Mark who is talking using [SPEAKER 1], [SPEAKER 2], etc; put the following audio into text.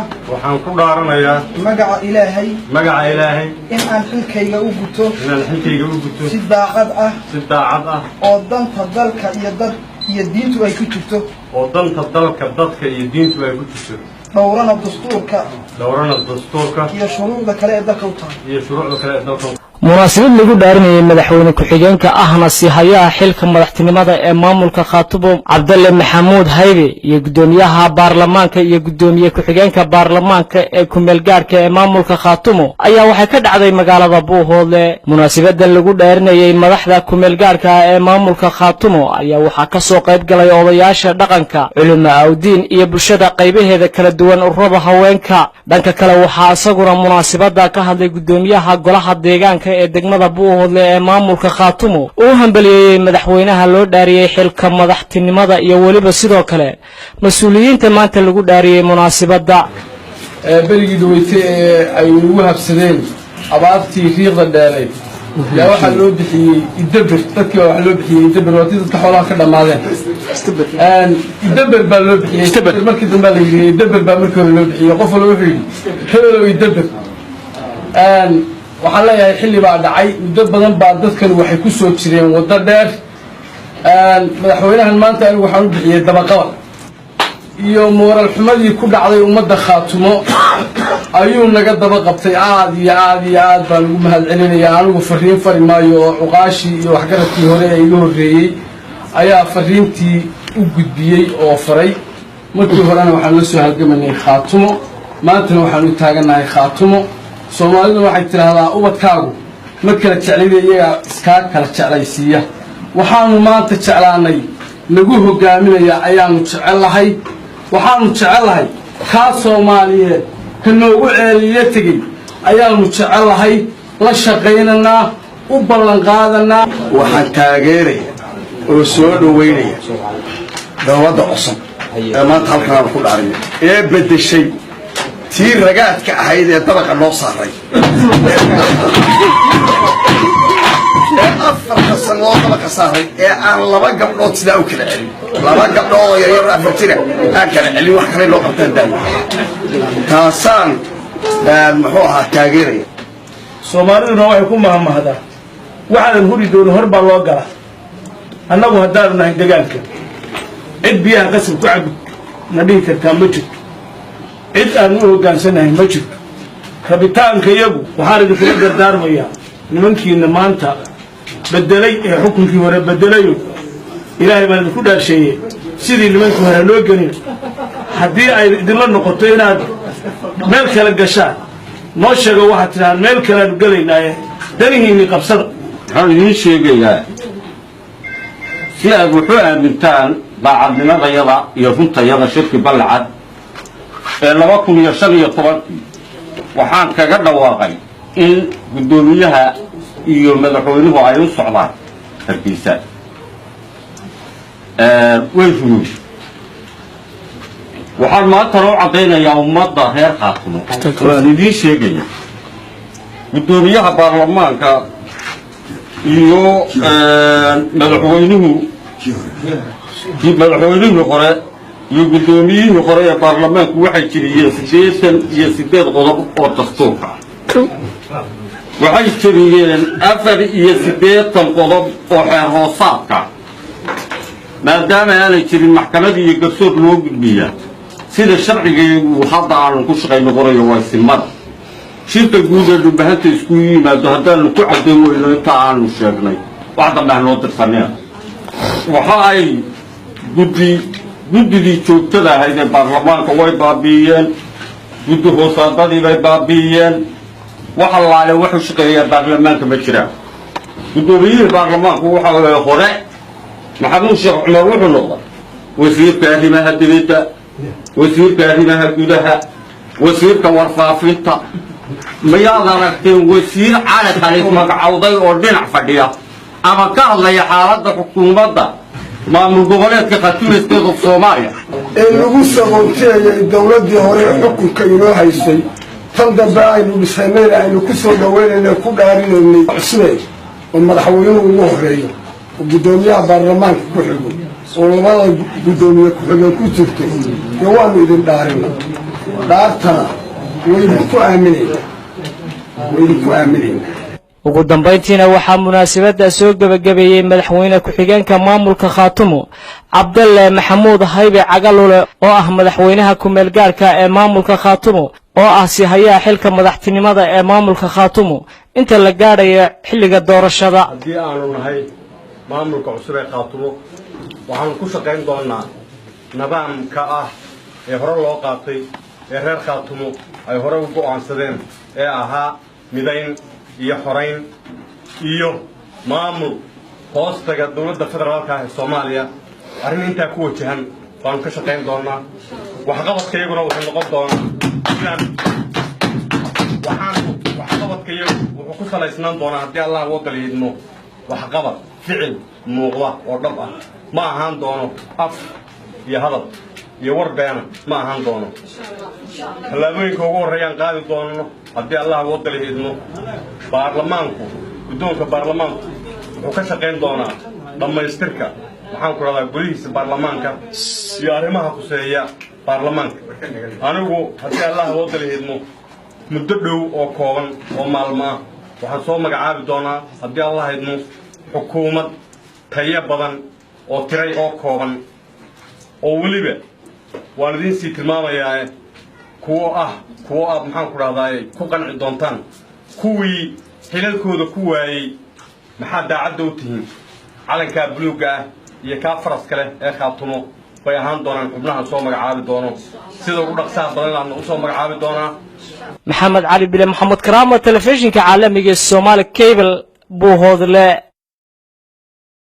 [SPEAKER 1] Waxaan ku dhaaranayaa
[SPEAKER 2] magaca Ilaahay
[SPEAKER 1] magaca Ilaahay
[SPEAKER 2] in aan xilkayga u guto
[SPEAKER 1] inaan xilkayga u guto
[SPEAKER 2] si daacad ah
[SPEAKER 1] si daacad ah
[SPEAKER 2] oo danta dalka iyo dad iyo diintu ay ku jirto,
[SPEAKER 1] oo danta dalka, dadka iyo diintu ay ku jirto,
[SPEAKER 2] dhowrana dastuurka
[SPEAKER 1] dhowrana dastuurka
[SPEAKER 2] iyo shuruucda kale ee dalka u tahay
[SPEAKER 1] iyo shuruucda kale ee dalka.
[SPEAKER 3] Munaasabad lagu dhaarinayay madaxweyne ku-xigeenka ahna siihayaha xilka madaxtinimada ee maamulka Khaatumo, Cabdalle Maxamuud Haybe, iyo guddoomiyaha baarlamaanka iyo guddoomiye ku-xigeenka baarlamaanka ee ku-meelgaadhka ee maamulka Khaatumo ayaa waxay ka dhacday magaalada Buuhoodle. Munaasabadan lagu dhaarinayay madaxda ku-meelgaadhka ee maamulka Khaatumo ayaa waxaa ka soo qayb galay odayaasha dhaqanka, culimo awdiin iyo bulshada qaybaheeda kala duwan, ururada haweenka. Dhanka kale, waxaa isaguna munaasabada ka hadlay guddoomiyaha golaha deegaanka ee degmada Buuhoodle ee maamulka Khaatumo, uu hambaliyeeyey madaxweynaha loo dhaariyey xilka madaxtinimada iyo weliba sidoo kale mas-uuliyiinta maanta lagu dhaariyey munaasabadda.
[SPEAKER 4] Berigii dhaweytay ee ay ugu habsadeen abaartii riiqda dheerayd yaa waxaa loo bixiyey Idabir. Dadkii baa waxaa loo bixiyey Idabir, waa tii dadka xoolaha ka dhammaadeen. Idabir baa loo bixiyey markii dambe la yidhi. Idabir baa markii hore loo bixiyey. Qof walba wuxuu yidhi, "Hebelow, idabir." Waxaan leeyahay, xilli baa dhacay, muddo badan baa dadkan waxay ku soo jireen waddo dheer. Madaxweynahan maanta anigu waxaan u bixiyey dabaqabad iyo mooral xumadii ku dhacday ummadda Khaatumo ayuu naga daba qabtay. Aad iyo aad iyo aad baan ugu mahad celinayaa. Anigu fariin fari maayo oo cuqaashii iyo waxgaradkii hore ee iga horreeyey ayaa fariintii u gudbiyey oo faray. Markii horena waxaan la soo halgamanay Khaatumo, maantana waxaan u taagannahay Khaatumo. Soomaaliduna waxay tidhaahdaa, ubadkaagu ma kala jeclida, iyagaa iskaa kala jeclaysiiya. Waxaanu maanta jeclaanay nagu hogaaminaya ayaanu jecellahay. Waxaanu jecellahay kaa Soomaaliyeed ka noogu ceeliya tegey ayaanu jecellahay, la shaqaynaynaa, u ballan qaadanaa.
[SPEAKER 5] Waxaan taageeraya oo soo dhoweynaya dowladda cusub ee maanta halkan aan ku dhaarinay ee beddeshay tii ragaadka ahayd ee dabaqa noo saaray ee 4-ta sannadood dabaqa saaray ee aan laba gabdhood sidaa u kala celin, laba gabdhood oo yaryar, 4 jira aan kala celin. Wax kale loo qabtaan daayo, taasaan muxuu ahaa taageeraya.
[SPEAKER 6] Soomaaliduna waxay ku mahmahdaa, waxaadan huri doonin hor baa loo galaa. Annagu haddaanu nahay degaanka, cid biyaha qasab ku cabi na dhihi kartaa ma jirto, cid aan u hogaansanahay ma jirto. Rabitaanka iyagu waxaan idinkula dardaarmayaa, nimankiina maanta bedelay ee xukunkii hore bedelayo, Ilaahay baan idinku dhaarsheeyey, sidii nimankii hore loo gelin. Haddii ay idinla noqoto inaad meel kale gashaan, noo sheego. Waxaad tidhahaan, "Meel kaleanu gelaynaaye danihiinii qabsada."
[SPEAKER 7] Waxaan idiin sheegayaa si aad wuxu aamintaan daacadnimadayada iyo runtayada. Shirki Ballacad ee 2015-kii waxaan kaga dhawaaqay in guddoomiyaha iyo madaxweynuhu ay u socdaan Hargeysa. Way rumowday. Waxaan maantana u caddaynayaa ummadda reer Khaatumo, waan idiin sheegaya, guddoomiyaha baarlamaanka iyo madaxweynuhu, madaxweynihii hore iyo guddoomiyihii hore ee baarlamaanku waxay jebiyeen 88 qodob oo dastuurka ah. Waxay jebiyeen 84 qodob oo xeer hoosaadka. Maadaama aanay jirin maxkamad iyo garsoor loo gudbiyaa, sida sharcigaygu hadda aanu ku shaqayno qorayo, waa isimada shirka guud ee Dhulbahanta isku yimaado. Haddaanu ku caddayn weyno inta aanu sheegnay, wax dambe hanoo dirsanina. Waxa ay guddidii joogtada ahayd ee baarlamaanka way baabi'iyeen, guddi hoosaadadii bay baabi'iyeen. Wax allaale waxu shaqeeyaa baarlamaanka ma jiraan. Guddoomiyihii baarlamaanku waxa hore, Maxamuud Sheekh Cumar, wuxuu noqday wasiirka arrimaha dibadda, wasiirka arrimaha gudaha, wasiirka warfaafinta. Mayaad aragteen wasiir Cali Khaliif magacowday oo dhinac fadhiya ama ka hadlaya xaaladda xukuumadda maamul goboleedka Khaatumo State of Soomaaliya?
[SPEAKER 8] Ee lagu sagoonteeyay dowladdii hore xukunka inoo haysay, tan dambe aynu dhisanayna, aynu ku soo dhaweynayna, ku dhaarinaynay cusube oo madaxweynuhu ugu horeeyo oo guddoomiyaha baarlamaanka ku xigo oo labada guddoomiye ku-xigeen ku jirto, dee waanu idin dhaarina. Dhaartana waydinku aaminaynaa, waydinku aaminaynaa.
[SPEAKER 3] Ugu dambayntiina waxaa munaasabadda soo gebagabeeyey madaxweyne ku-xigeenka maamulka Khaatumo, Cabdalle Maxamuud Haybe Cagalule, oo ah madaxweynaha ku-meel gaarka ee maamulka Khaatumo, oo ah sihayaha xilka madaxtinimada ee maamulka Khaatumo inta la gaadhayo xilliga doorashada.
[SPEAKER 1] Haddii aanu nahay maamulka cusub ee Khaatumo, waxaanu ku shaqayn doonnaa nidaamka ah ee hore loo qaatay, ee reer Khaatumo ay hore u go'aansadeen, ee ahaa midayn iyo xorayn iyo maamul hoostaga dowladda federaalka ah ee Soomaaliya. Arrin intaa ku wajahan baanu ka shaqayn doonnaa. Waxqabadkayaguna wuxuu noqon doonaa sidaan waxaan waxqabadkayagu wuxuu ku salaysnaan doonaa, haddii Allah wadal idmo, waxqabad ficil muuqda oo dhab ah. Ma ahaan doono af iyo hadal iyo war beena, ma ahaan doono. Tallaabooyinka ugu horreeyaan qaadi doono, haddii Allah wadal idmo, baarlamaanku, guddoonka baarlamaanku wuxuu ka shaqayn doonaa dhammaystirka, waxaan ku rahdaa, golihiisa baarlamaanka iyo arrimaha khuseeya baarlamaanka. Anigu, haddii Allah wadal idmo, muddo dhow oo kooban oo maalmo ah waxaan soo magacaabi doonaa, haddii Allah idmo, xukuumad tayo badan oo tiray oo kooban, oo weliba waan idiin sii tilmaamayaa kuwo ah, kuwo aad, maxaan ku dhahdaay, ku qanci doontaan. Kuwii xilalkooda ku waayey maxaa daacadda u tihiin, calankaa buluugga ah iyo kaa faraska leh ee Khaatumo bay ahaan doonaan xubnahan soo magacaabi doono. Sida ugu dhaqsaha badan laadna u soo magacaabi doonaa.
[SPEAKER 3] Maxamed Cali Bile, Maxamed Karaama, telefishinka caalamiga ee Soomaali Cable, Buuhoodle.